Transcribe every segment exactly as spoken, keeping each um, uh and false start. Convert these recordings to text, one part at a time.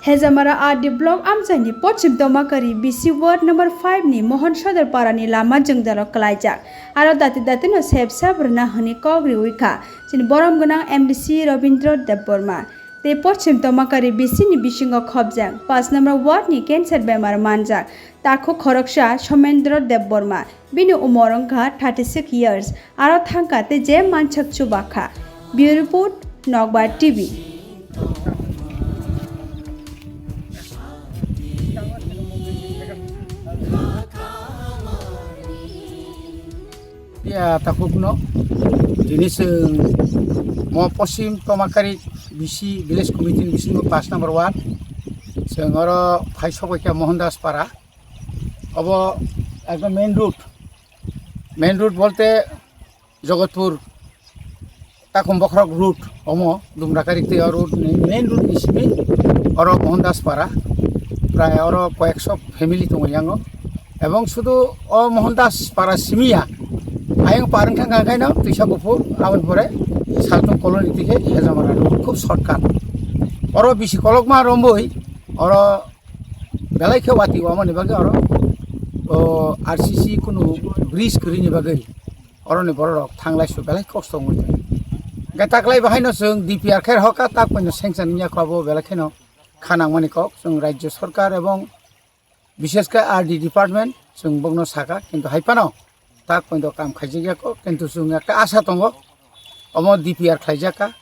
Hejamara R D block amchaini Pochim Tomakari B C ward number five ni Mohan Sodar Para ni lama jwngjalo kwlaijak. Aro dati dati no sep sep rwna hwnwi kok riwi kha chini borom gwnang M D C Robindra Debbarma. Tei Pochim Tomakari B C ni bisingo khobjak paanch number ward ni cancer bemar manjak takhu khoroksa Somendra Debbarma. Bini umor wngkha thirty six years, aro thangkha tei je mansak chuba kha. Bureau report, Nokbar T V. Ya, takhukno tini chwng mo Poschim Tomakari B C Village Committee ni bisingo paanch number ward. Chwng oro phai sokbaikha Mohandas Para. Obo ekdom main road. Main road bolte Jogotpur Takum Bokhorok road, omo Dumrakari tei o road ni main road ni simi oro Mohandas Para, prai oro koyekso family tongo yango, ebong sudu o Mohandas Para simi ya, ayang par wngkha kha khaino twisa kuphur, aboni pore Saltung colony tike Hejamara road, khub shortcut. Oro bisi kolokma romboi oro belai khe wati wamani bagwi oro o R C C kunu bridge kwrwini bagwi oroni bororok thanglai su belai kosto wngwi tong. Hwnkhe taklai bahaino chwng D P R khe hoka tak poino sanction wngya kho abo belai kheno kha nangmani kok chwng rajya sarkar ebong bishesh khe R D department chwng bokno saka kintu hai phano tak poino kam khaijak ya kok kintu chwng ekta asa tongo omo D P R khlaijak kha.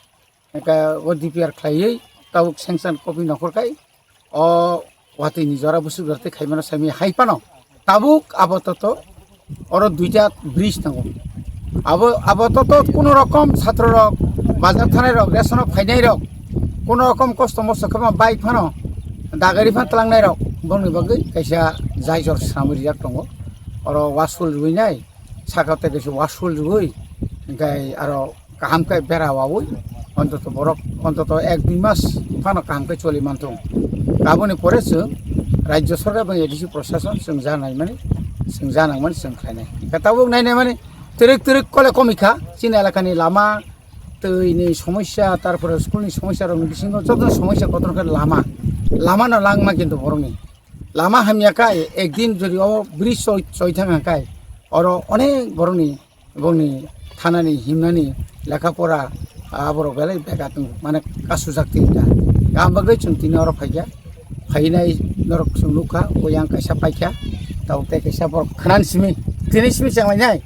Hwnkhe o D P R khlaiwi tabuk sanction copy nokhor khai o watwi ni jora busuk jora tei khaimano saimanya hai phano tabuk apatot oro duita bridge tongo. Abo, apatot kuno rokom chhatro rok, bazar thanai rok, ration o phainai rok, kuno rokom kosto mosto khe ma bike phano dagari phan tlangnai rok bongni bagwi kaisa jaijor swnamwi rijak tongo. Oro wasul rwinai saka tei kaisa wasul rwui hwnkhe aro kaham khe bera waui, ontoto borok ontoto ek dui mas phano kaham khe choli manthung. Aboni pore chwng rajya sarkar bai A D C prosason chwng janai mani, chwng janang mani chwng khlainai. Hwnkhe tabuk nainai mani twrwk twrwk kole komikha chini elakani lama, twi ni somosya, tarpore school ni somosya rokni bisingo joto somosya kotor khe lama, lama no langma kintu borokni lama hamya kha, ekdin jodi o bridge choi choi thang kha khe oro onek borokni bongni thanani himnani lekha pora, ah, borok belai bega tong mane kasujak tini da. Gam bagwi chwng tini oro phaikha, phainai norok chwng nukha, oyang kaisa paikha, tabuk tei kaisa borok khwnani simi, tini simi chenglainai.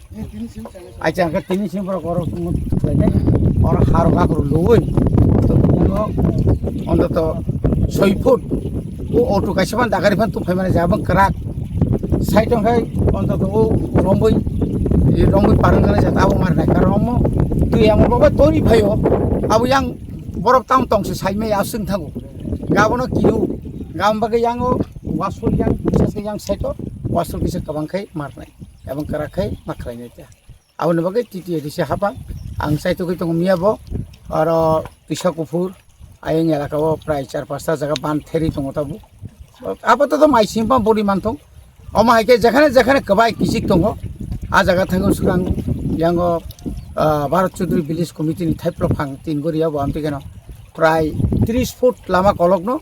Acha hwnkhe tini simi borok oro chwng khlainai, oro harok akhoro luwi, to kuno ontoto soi foot. O auto kaisa man dagari phan tubphai mani jabang kwrak. Side o khai ontoto o romboi, e romboi parang jana jata abo mar nai karon omo twi amo baba tori phaio. Abo yang borok tam tong se sai maya aswng thango. Gabono kiu gam bagwi yango wasol yang bisa se yang side o wasol kisa kabang khai mar nai. Abang kwrak khai ma khlai nai ta. Aboni bagwi T T A D C hapang ang chaitugwi tongo miya bo oro twisa kuphur ayang elaka o prai char pasta jaga ban theri tongo tabuk. Apato to mai singpa bori manthong. Omo hai khe jekhane jekhane kwbai kichik tongo. A jaga thango swkang yango, ah, Bharat Chaudhary Village Committee ni thaiphro phang tin gori abo amtwi kheno prai tris foot lama kolokno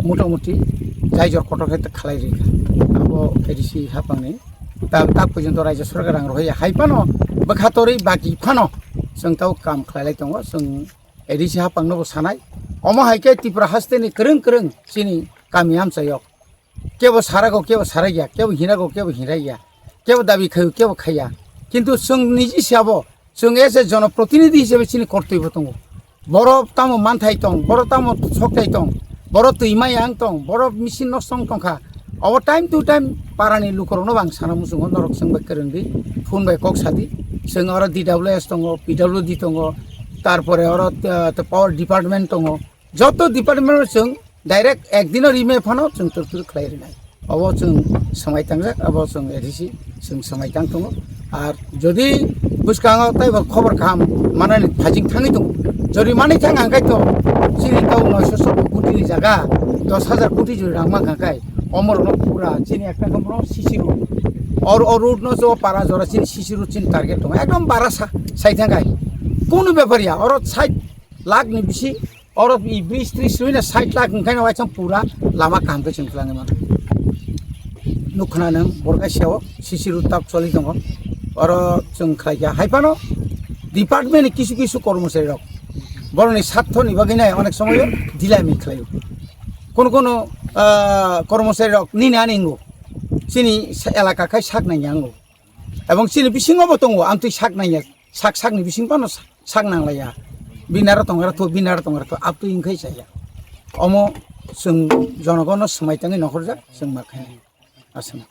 motamuti jaijor kotor khe khalai rikha. Abo A D C hapangni ta-, tak porjonto rajya sarkar rang rohorya hai phano bwkha torwi baki phano chwng tau kam khlailai tongo, chwng A D C hapangno bo sanai. Omo hai khe Tripura hasteni kwrwng kwrwng chini kami amchaio kebo sarago, kebo sarai ya, kebo hirago, kebo hirai ya, kebo dabi khaio, kebo khaiya. Kintu chwng niji se abo, chwng as a jonoprotinidhi hisabe chini kortoibo tongo. Borok tamo manthai tong, borok tamo sokthai tong, borok twi maya wng tong, borok machine nosto wng tongkha. Obo time to time parani lukurokno bo ang sana muchungo, norok chwng bai kwrwngdi, phone bai kok sadi. Chwng oro D W S tongo, P W D tongo, tarpore oro, ah, power department tongo. Joto department o chwng direct ekdino rimai phano chwng twrwk twrwk khlai rwnai. Obo chwng swmai tangjak, abo chwng A D C chwng swmai tang tongo. Ar jodi bwskango taibo khobor kaham manani phajing thangwi tongo. Jodi manwi thang hangkai to chini tau noisho sotto koti ni jaga dos hajar koti jodi rang man hangkai, omorokno pura chini ekta khe borok C C road. Or o road no jo para jora chini C C road chini target tongo. Ekdom bara sa-, sai thangkai. Kunu bepar ya, oro sait lakh ni bisi Oro i bris tris rwina sait lakh wngkhaino waisang pura lama kaham khe chwng khlangwi mano. Nukkhna nwng borok kaisa o C C road tak choli tongo. Oro chwng khlaikha. Hai phano department ni kisu kisu kormochari rok borokni sarthoni bagwi nai onek somoyo dilami khlaio. Kono kono, ah, kormochari rok nini ani wngo. Chini sa-, elaka khai sak nangya wngo. Ebong chini bisingo bo tongo, amtwi sak nangya. Sak sakni bising phano sak, sak nanglaiya. Binaro tongara tho, binaro tongara tho, aptwi wngkhai chaya. Omo chwng jonogono swmai tangwi nokhorjak, chwng ma khainai. Aswk.